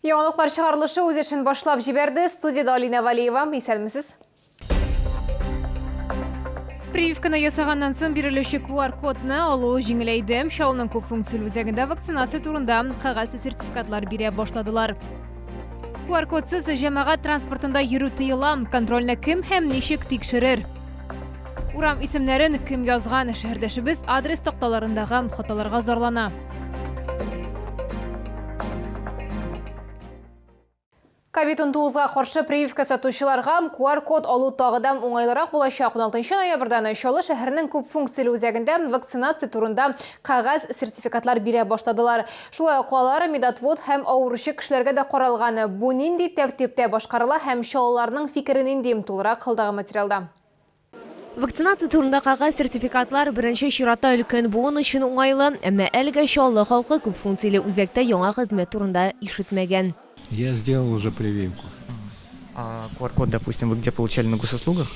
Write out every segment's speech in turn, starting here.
Яңалыклар чыгарылышы үз эшен башлап җибәрде. Студиядә Алинә Валиева. Исәнмесез. Прививканы ясаганнан соң бирелүче QR-кодны алу җиңеләйде. Чаллының күп функцияле үзәгендә вакцинация турында кәгазь сертификатлар бирә башладылар. QR-кодсыз җәмәгать транспортында йөрү тыела. Контрольне кем һәм ничек тикшерер? Урам исемнәрен кем язган? Шәһәрдәшебез адрес такталарындагы хаталарга зарлана. Ковид-19-га каршы прививка сатучыларга QR-код алу тагы да уңайлырак булачак. 16 ноябрьдән Чаллы шәһәренең күп функцияле үзәгендә вакцинация турында кәгазь сертификатлар бирә башладылар. Шулай ук алар медотвод һәм авыручы кешеләргә дә каралган. Бу нинди тәртиптә башкарыла һәм чаллыларның фикере нинди? Тулырак алдагы материалда. Вакцинация турында кәгазь сертификатлар беренче чиратта өлкән буын өчен уңайлы, әмма әлегә Чаллы халкы күпфункцияле үзәктә яңа хезмәт турында ишетмәгән. Я сделал уже прививку. А QR-код, допустим, вы где получали, на госуслугах?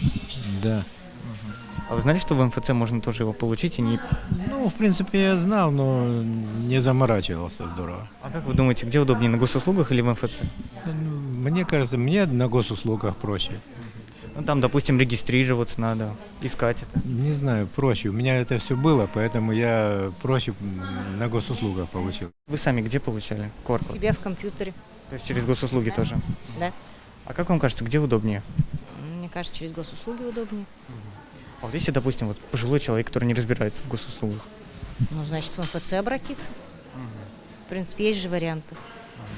Да. А вы знали, что в МФЦ можно тоже его получить и не... Ну, в принципе, я знал, но не заморачивался здорово. А как вы думаете, где удобнее, на госуслугах или в МФЦ? Ну, мне кажется, мне на госуслугах проще. Ну, там, допустим, регистрироваться надо, искать это. Не знаю, проще. У меня это все было, поэтому я проще на госуслугах получил. Вы сами где получали QR-код? У себя в компьютере. То есть через госуслуги тоже? Да. А как вам кажется, где удобнее? Мне кажется, через госуслуги удобнее. А вот если, допустим, вот пожилой человек, который не разбирается в госуслугах? Ну, значит, в МФЦ обратиться. В принципе, есть же варианты.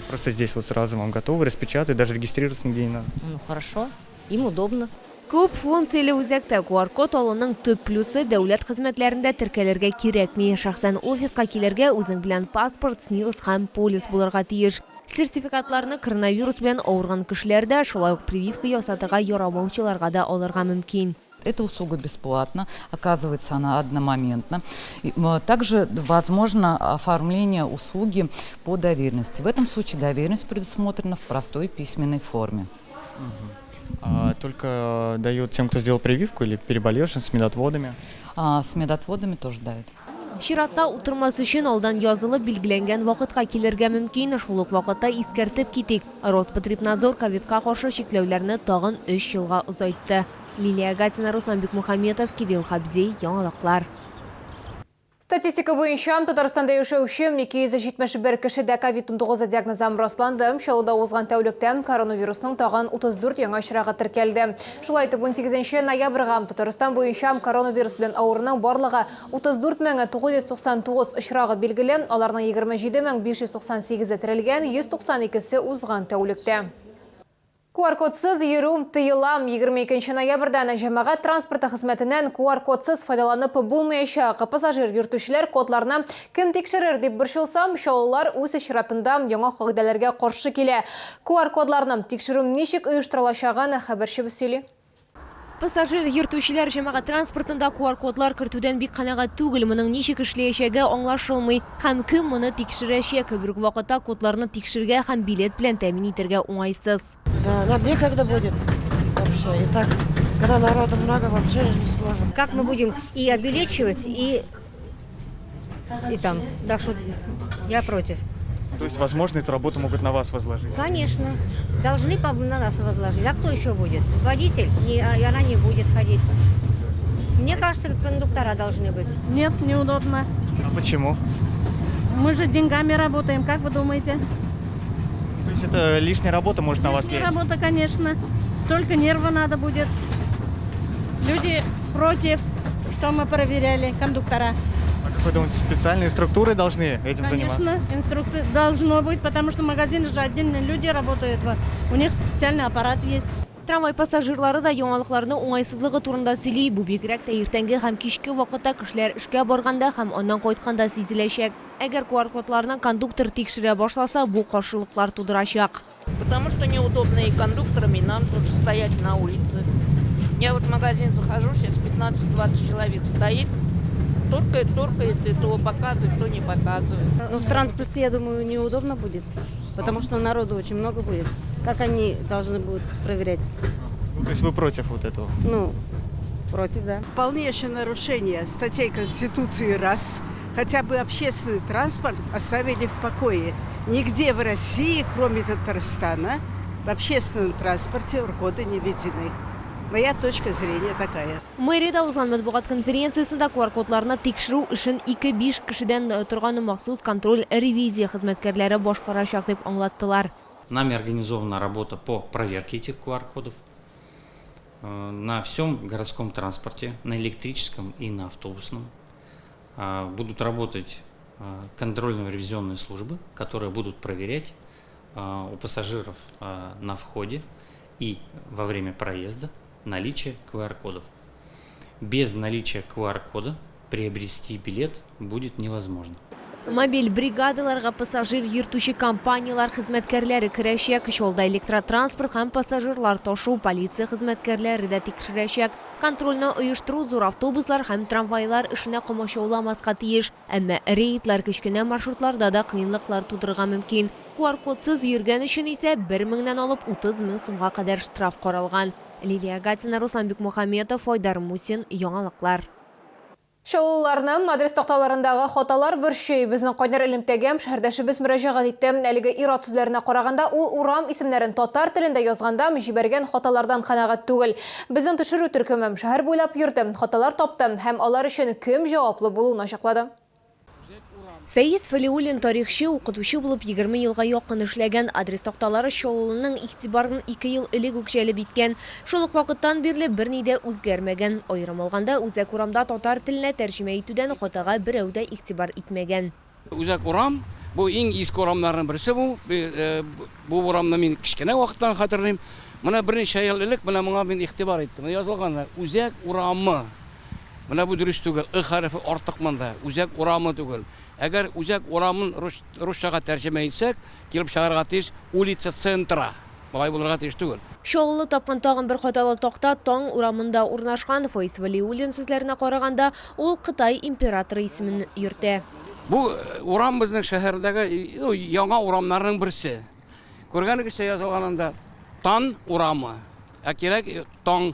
Просто здесь вот сразу вам готовы, распечатают, даже регистрироваться нигде не надо. Ну, хорошо, им удобно. Күп функцияле үзәктә QR-код алуның төп плюсы, дәүләт хезмәтләрендә теркәлергә кирәкми. Шәхсән офиска килергә үзең белән паспорт, СНИЛС һәм полис булырга тиеш. Сертификатларны коронавирус белән авырган кешеләр дә, шулай ук прививка ясатырга ярамаучыларга да алырга мөмкин. Эта услуга бесплатна, оказывается она одномоментно. Также возможно оформление услуги по доверенности. В этом случае доверенность предусмотрена в простой письменной форме. А только дают тем, кто сделал прививку или переболевшим с медотводами? С медотводами тоже дают. Чиратта утырмас өчен алдан язылып, билгеләнгән вакытка килергә мөмкин. Шул ук вакытта искәртеп китик, Роспотребнадзор ковидка каршы чикләүләрне тагын өч елга озайтты. Лилия Гатина, Руслан Бикмухаметов, Кирилл Хабзей, Яңалыклар. Статистика буенча, Татарстанда яшәүче 271 кешедә ковид-19 диагнозы расланды. Чаллыда узган тәүлектә коронавирусның тагын 34 яңа очрагы теркәлде. Шулай итеп, 18 ноябрьгә Татарстан буенча коронавирус белән авыруның барлыгы 34 999 очрагы билгеле. Аларның 27 598-е терелгән, 192-се узган тәүлектә. QR-кодсыз йөрү тыела. 22 ноябрьдән җәмәгать транспорты хезмәтеннән QR-кодсыз файдаланып булмаячак. Пассажир йөртүчеләр кодларны кем тикшерер дип борчылса, чаллылар үз чиратында яңа кагыйдәләргә каршы килә. QR-кодларны тикшерү ничек оештырылачагын хәбәрчебез сөйли. Пассажир йөртүчеләр җәмәгать транспортында QR-кодлар кертүдән бик канәгать түгел. Моның ничек эшләячәге аңлашылмый. Һәм кем моны тикшерәчәк? Бер үк вакытта кодларны тикшерергә һәм билет белән тәэмин итәргә уңайсыз. Да, нам некогда будет вообще. И так, когда народу много, вообще не сможем. Как мы будем и обилечивать, и там. Так что я против. То есть, возможно, эту работу могут на вас возложить? Конечно. Должны на нас возложить. А кто еще будет? Водитель? Не, и она не будет ходить. Мне кажется, кондуктора должны быть. Нет, неудобно. А почему? Мы же деньгами работаем, как вы думаете? То есть это лишняя работа может на вас Лишняя лечь? Работа, конечно. Столько нерва надо будет. Люди против, что мы проверяли, кондуктора. А как вы думаете, специальные структуры должны этим заниматься? Конечно, инструкты должно быть, потому что магазин же отдельно люди работают. Вот. У них специальный аппарат есть. Трамвай пассажирлары да яңалыкларның уңайсызлыгы турында сөйли. Бу бигрәк тә иртәнге һәм кичке вакытта кешеләр эшкә барганда һәм аннан кайтканда сизеләчәк. Әгәр QR-кодларны кондуктор тикшерә башласа, бу каршылыклар тудырачак. Потому что неудобно и кондукторам, и нам тоже стоять на улице. Я вот в магазин захожу, сейчас 15-20 человек стоит, торкает, торкает, и то показывает, то не показывает. Ну, в транспорте, я думаю, неудобно будет, потому что народу очень много будет. Как они должны будут проверять? Ну, то есть вы против вот этого? Ну, против, да. Полнейшее нарушение статей Конституции раз. Хотя бы общественный транспорт оставили в покое. Нигде в России, кроме Татарстана, в общественном транспорте QR-коды не введены. Моя точка зрения такая. Мэриядә узган матбугат конференциясендә QR-кодларны тикшерү эшен ике-биш кешедән торган махсус контроль-ревизия хезмәткәрләре башкарачак дип аңлаттылар. Нами организована работа по проверке этих QR-кодов на всем городском транспорте, на электрическом и на автобусном. Будут работать контрольно-ревизионные службы, которые будут проверять у пассажиров на входе и во время проезда наличие QR-кодов. Без наличия QR-кода приобрести билет будет невозможно. Мобиль бригадаларга пассажир йөртүче компанияләр хезмәткәрләре керәчәк. Чаллыда электротранспорт һәм пассажирлар ташу полиция хезмәткәрләре дә тикшерәчәк. Контрольне оештыру зур автобуслар һәм трамвайлар эшенә комачауламаска тиеш. Әмма рейдлар кечкенә маршрутларда да кыенлыклар тудырырга мөмкин. QR-кодсыз йөргән өчен исә 1 меңнән алып 30 мең сумга кадәр штраф каралган. Лилия Гатина, Руслан Бикмухаметов, Айдар Мусин, Яңалыклар. Чаллыларны адрес такталарындагы хаталар борчый. Безнең кайнар элемтәгә шәһәрдәшебез мөрәҗәгать итте. Әлеге ир-ат сүзләренә караганда, ул урам исемнәрен татар телендә язганда җибәргән хаталардан канәгать түгел. Безнең төшерү төркеме шәһәр буйлап йөрде, хаталар тапты һәм алар өчен кем җаваплы булуын ачыклады. Фәиз Фәлиуллин тарихчы, укытучы булып 20 елга якын эшләгән. Адрес такталары Чаллының игътибарын 2 ел элек үк җәлеп иткән. Шул ук вакыттан бирле берни дә үзгәрмәгән. Аерым алганда, үзәк урамда татар теленә тәрҗемә итүдән хатага берәү дә игътибар итмәгән. Үзәк урам, бу иң иске урамнарның берсе бу. Бу урамны мин кечкенә вакыттан хәтерлим. Менә берничә ел элек менә моңа мин игътибар иттем. Язылган Үзәк урамы. Менә бу дөрес түгел. Ы хәрефе артык монда. Үзәк урамы түгел. Әгәр Үзәк урамын русчага тәрҗемә итсәк, килеп чыгарга тиеш улица центра. Болай булырга тиеш түгел. Чаллы тапкан тагын бер хаталы такта Таң урамында урнашкан. Фаиз Вәлиуллин сүзләренә караганда, ул Кытай императоры исемен йөртә. Бу урам безнең шәһәрдәге яңа урамнарның берсе. Күргәнегезчә язылганында Тан урамы, ә кирәк Таң,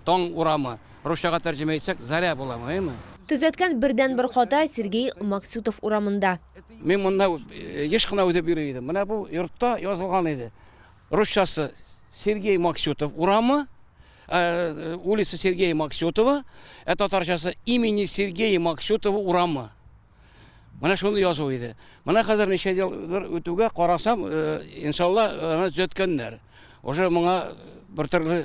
Таң урамы. Русчага тәрҗемә итсәк, Заря була, әйеме? Төзәткән бердәнбер хата Сергей Максютов урамында. Мин монда еш кына үтеп йөри идем. Менә бу йортта язылган иде. Русчасы Сергей Максютов урамы, улица Сергея Максютова, ә татарчасы имени Сергея Максютова урамы. Менә шуны язу иде. Менә хәзер ничә еллар үтүгә карасам, иншалла, аны төзәткәннәр. Уже моңа бер төрле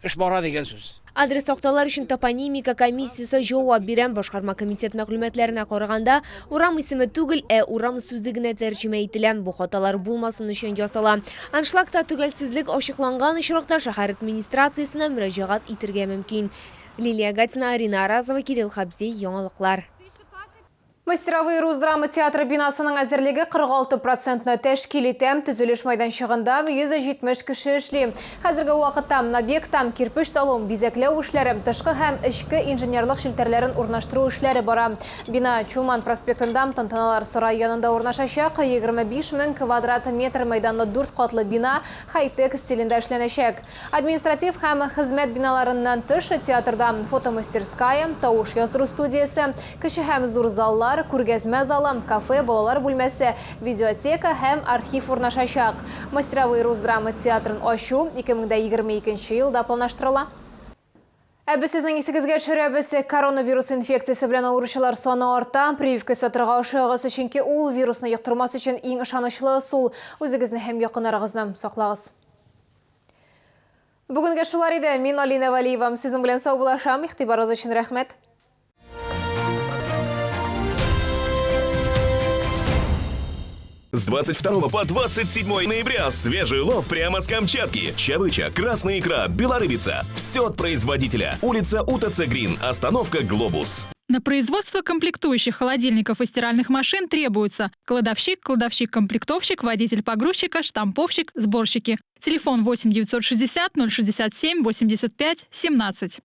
эш бара дигән сүз. Адрес такталар өчен топонимика комиссиясе җавап бирә. Башкарма комитет мәгълүматларына караганда, урам исеме түгел, ә урам сүзе генә тәрҗемә ителә. Бу хаталар булмасын өчен ясала. Аншлагта төгәлсезлек ачыкланган очракта шәһәр администрациясенә мөрәҗәгать итергә мөмкин. Лилия Гатина, Арина Аразова, Кирилл Хабзей, Яңалыклар. Мастеровые рус драма театры бинасының әзерлеге 46 процентны тәшкил итә. Төзелеш мәйданчыгында 170 кеше эшли. Хәзерге вакытта объектта кирпеч салу, бизәкләү эшләре, тышкы һәм эчке инженерлык челтәрләрен урнаштыру эшләре бара. Бина Чулман проспектында Тантаналар сарае янында урнашачак. 25 мең квадрат метр мәйданлы дүрт катлы бина хай-тек стилендә эшләнәчәк. Административ һәм хезмәт биналарыннан тыш театрда фотомастерская, тавыш яздыру студиясе, кече һәм зур заллар, күргәзмә залы, кафе, балалар бүлмәсе, видеотека һәм архив урнашачак. Мастеровые рус драма театрын ачу 2022 елда планлаштырыла. Ә без сезнең исегезгә төшерәбез, коронавирус инфекциясе белән авыручылар саны арта. Прививка ясатырга ашыгыгыз, чөнки ул вирусны йоктырмас өчен иң ышанычлы ысул. Үзегезне һәм якыннарыгызны саклагыз. Бүгенгә шулар иде. Мин Алина Вәлиева. Сезнең белән саубуллашам. Игътибарыгыз өчен рәхмәт. С 22 по 27 ноября свежий улов прямо с Камчатки. Чавыча, красная икра, белорыбица. Все от производителя. Улица УТЦ Грин. Остановка «Глобус». На производство комплектующих холодильников и стиральных машин требуются кладовщик, кладовщик-комплектовщик, водитель погрузчика, штамповщик, сборщики. Телефон 8 960 067 85 17.